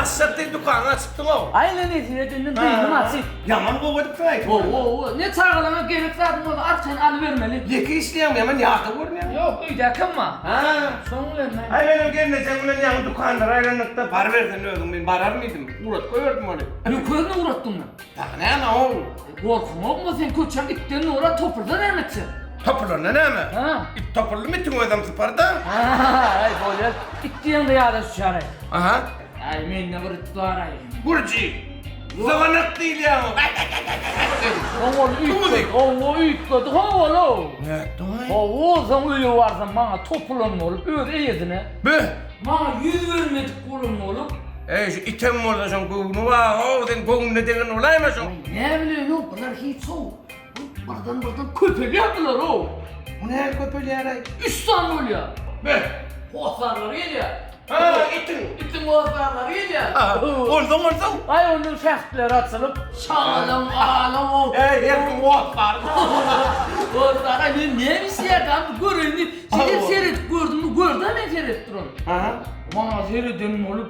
Açjak diýip dükanyňy açypdyň-ow. Aý ine nesip edenden dyndym açyp. Ýaman gowy edipsiň-aý. Hawa, hawa. Ne çagalaňa gerek zadyň bolsa arkaýyn alybermeli. Ýeke işleýäňmi, ýaman ýadaw görünýäň. Ýok, öýdäkem bar. Hä. Şoň bilen men. Aý menem gelnejeň bilen ýaňy dükanlara aýlandykda barybersen özüň men bararmydym. Ugradyp goýberdim ony. Nökerini ugratdyňmy? Dagy näme-ow? Gorkuňokmy sen köçäň itden nora topulsa näme etjek? Topulanda näme? Hä? It topuldymy itiň özem sypar-da. Aý bolýar. It diýeňde ýada düşýär-aý. Aha. Aý mende bir it bar-aý. Gürji. Zygynyk diýilýär oňa. Soň ol üýtgedi. Hawa üýtgedi hawa-low. Nätdiň-aý? Hawa soň öýe barsam maňa topulan bolup öz eýesine. Beh! Maňa ýüz bermedik bolan bolup. Eý şu item bolsa şoň göwni bar-ow, seň göwnüne degen bolaýma şoň. Aý näbileýin-ow bular hiç-ow. Birden birden köpelýär bular-ow. Bu nähili köpelýär-aý? Üç sany bolýar. Beh! Hossarlary gelýär. Ha, itiň. Itiň hossarlary gelýär. Onsoň onsoň. Aý ondan şähtleri açylyp, şagalaň galaň-ow. Eý, her kim hossary. Hossary, aý men näme işleýärkäm göreýin diýip, şeýdip seredip gördüm, gördi-ä men seredip duran. Aha. Maňa sereden bolup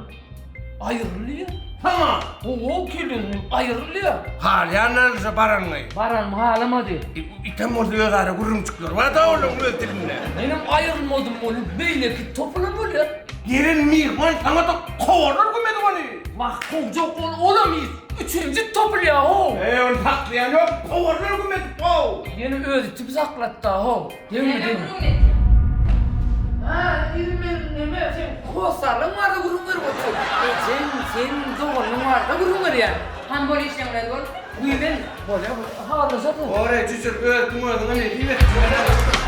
aýrylýar. Saňa? Hawa, kelleňden aýrylýar. Halýandan şo baranyňy. Baranymy halamady. Item bolsa özara gürrüňçikleri bar-da olaryň öz dilinde. Menem aýrylmadym ony, beýleki topulan bolýar. Gelen myhman saňa-da kowarlar gümedi ony. Wah, kowjak ol, olam üçünji topulýar-how. Eý, ony saklaýan ýok, kowarlar gümedip-how. Ýene öz itimi saklatdy-how. Degme, Näme degme. gürrüň etýäň? Hä, indi men neme, seň hossarlygyň barada gürrüň berip otyr. Ejeň, seň doganyň barada gürrüň berýän. Han bol işleň bilen bolupdyr. Wiý, men, bolýa, habarlaşarys. Bor-eý, jüjür, özüň özüňe nesip etsin.